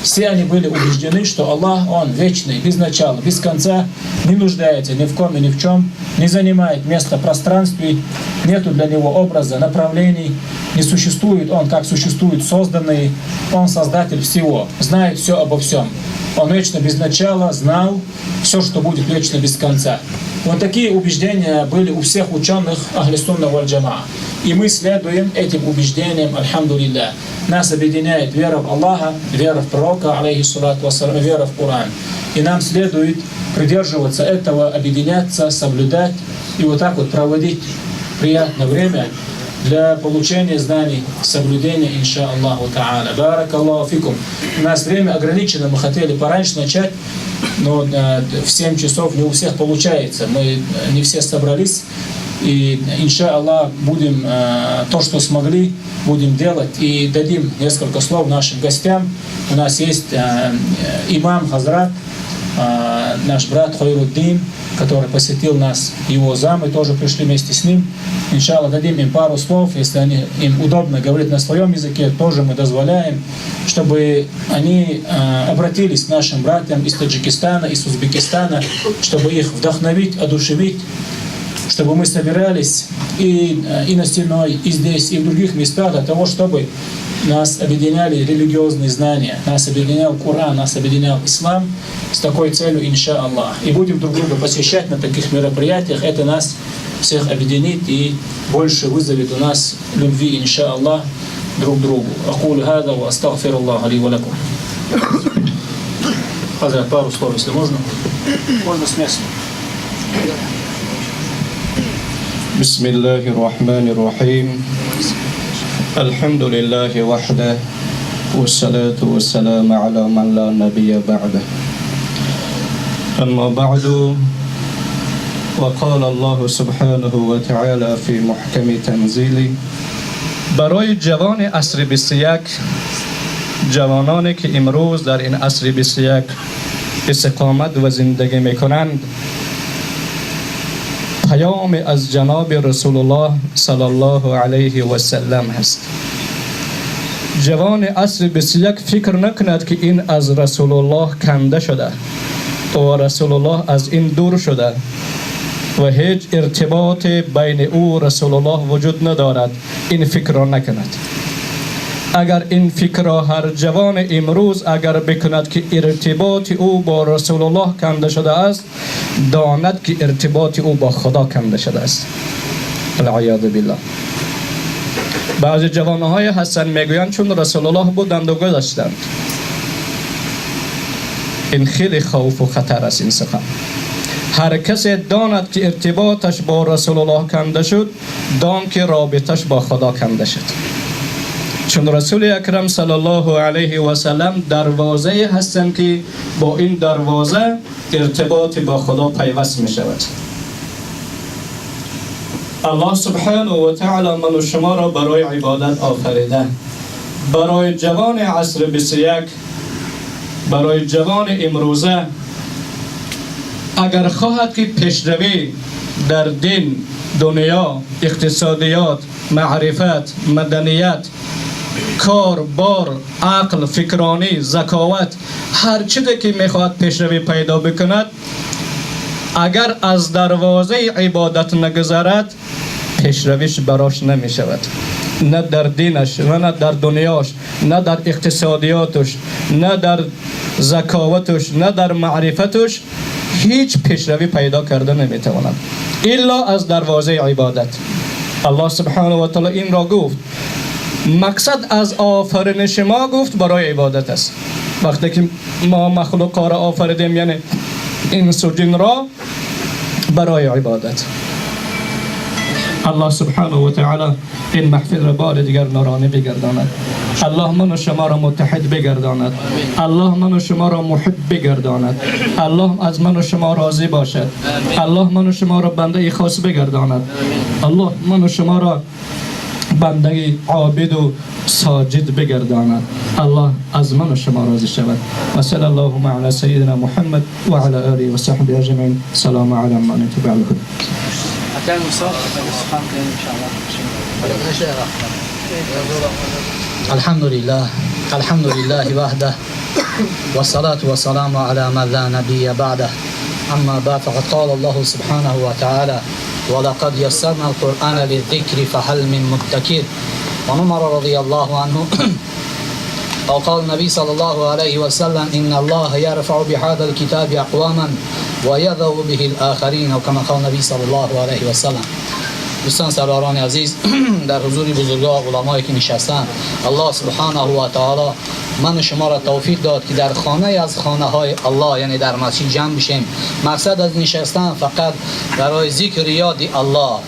Все они были убеждены, что Аллах, Он вечный, без начала, без конца, не нуждается ни в ком и ни в чем, не занимает места в пространстве, нету для Него образа, направлений, не существует Он, как существуют созданные, Он создатель всего, знает все обо всем. Он вечно без начала знал все, что будет вечно без конца. Вот такие убеждения были у всех ученых أهل السنة والجماعة. И мы следуем этим убеждениям, الحمد لله. Нас объединяет вера в Аллаха, вера в пророка, عليه الصلاة والسلام, вера в Коран. И нам следует придерживаться этого, объединяться, соблюдать и вот так вот проводить приятное время для получения знаний, соблюдения, إن شاء الله تعالى. بارك الله فيكم. У нас время ограничено, мы хотели пораньше начать, но в 7 часов не у всех получается. Мы не все собрались. И, إن شاء الله, будем то, что смогли, будем делать. И дадим несколько слов нашим гостям. У нас есть имам Хазрат, наш брат Хайруддин, который посетил нас, его замы тоже пришли вместе с ним. إن شاء الله, дадим им пару слов, если им удобно говорить на своем языке, тоже мы дозволяем, чтобы они обратились к нашим братьям из Таджикистана, из Узбекистана, чтобы их вдохновить, одушевить, чтобы мы собирались и на Стеной, и здесь, и в других местах для того, чтобы нас объединяли религиозные знания, нас объединял Коран, нас объединял ислам с такой целью, إن شاء الله. И будем друг друга посещать на таких мероприятиях, это нас всех объединит и больше вызовет у нас любви, إن شاء الله, друг к другу. أقول هذا وأستغفر الله لي ولكم. Хазрат, пару слов, если можно. Можно с места. بسم الله الرحمن الرحيم. الحمد لله وحده، والصلاة والسلام على من لا نبي بعده. أما بعد، وقال الله سبحانه وتعالى في محكم تنزيله. برای جوان عصر 21، جوانانی که امروز در این عصر 21 استقامت و زندگی میکنند، پیام از جناب رسول الله صلی الله علیه و سلم هست. جوان عصر 21 فکر نکند که این از رسول الله کنده شده و رسول الله از این دور شده و هیچ ارتباط بین او و رسول الله وجود ندارد. این فکر را نکند. اگر این فکر را هر جوان امروز اگر بکند که ارتباط او با رسول الله کنده شده است، داند که ارتباط او با خدا کنده شده است، العیاذ بالله. بعضی جوانهای هستند، میگویند چون رسول الله بودند و گذشتند. این خیلی خوف و خطر است این سخن. هر کسی داند که ارتباطش با رسول الله کنده شد، دان که رابطش با خدا کنده شد، چون رسول اکرم صلی الله علیه و سلم دروازه هستند که با این دروازه ارتباط با خدا پیوست می شود. الله سبحانه و تعالی من و شما را برای عبادت آفریده. برای جوان عصر 21، برای جوان امروزه، اگر خواهد که پیشروی در دین، دنیا، اقتصادیات، معرفت، مدنیت، کار، بار، عقل، فکرانی، ذکاوت، هر چیزی که میخواهد پیشروی پیدا بکند، اگر از دروازه عبادت نگذرد، پیشرویش براش نمی شود، نه در دینش و نه در دنیاش، نه در اقتصادیاتش، نه در ذکاوتش، نه در معرفتش. هیچ پیشروی پیدا کرده نمیتواند الا از دروازه عبادت. الله سبحانه و تعالی این را گفت، مقصد از آفرینش ما گفت برای عبادت است. وقتی که ما مخلوق را آفریدیم، یعنی انس و جن را، برای عبادت. الله سبحانه و تعالی این محفل را بار دیگر نورانی بگرداند. الله من و شما را متحد بگرداند. الله من و شما را محب بگرداند. الله از من و شما راضی باشد. الله من و شما را بنده خاص بگرداند. الله من و شما را بنده عابد و ساجد بگرداند. الله از من و شما راضی شود. و صلی اللهم علی سیدنا محمد و علی آله و صحبه اجمعین. سلام علی من اتبع الهدى. Акай Мусо, сухан кунем، иншаллоҳ. الحمد لله، الحمد لله وحده، والصلاة والسلام على من لا نبي بعده. أما بعد، فقد قال الله سبحانه وتعالى: ولقد يسرنا القرآن للذكر فهل من مدكر. وعن عمر رضي الله عنه أو قال النبي صلى الله عليه وسلم: إن الله يرفع بهذا الكتاب أقواما ويضع به الآخرين، أو كما قال النبي صلى الله عليه وسلم. دوستان، سروران عزیز، در حضور بزرگا، علمایی که نشستن، الله سبحانه و تعالی من و شما را توفیق داد که در خانه از خانه های الله، یعنی در مسجد جمع بشیم. مقصد از نشستن فقط برای ذکر یاد الله.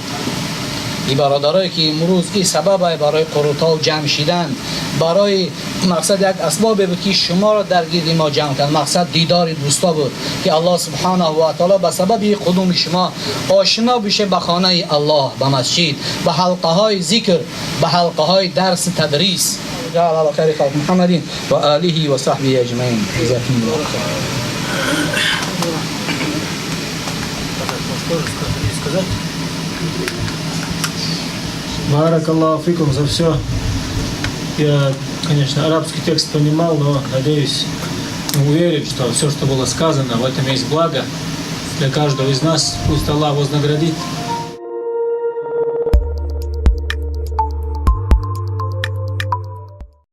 ای برادرایی که امروز این سبب برای قروتا و جمع شدن، برای مقصد یک اسباب بود که شما را در گرد ما جمع کرد. مقصد دیدار دوستا بود که الله سبحانه و تعالی به سبب قدوم شما آشنا بشه به خانه الله، به مسجد، به حلقه های ذکر، به حلقه های درس تدریس. جعل على خير خلق محمد و آله و صحبه اجمعین. جزاكم الله خير. Сказать? بارك الله فيكم за все. Я, конечно, арабский текст понимал, но надеюсь, уверен, что все, что было сказано, в этом есть благо для каждого из нас. Пусть Аллах вознаградит.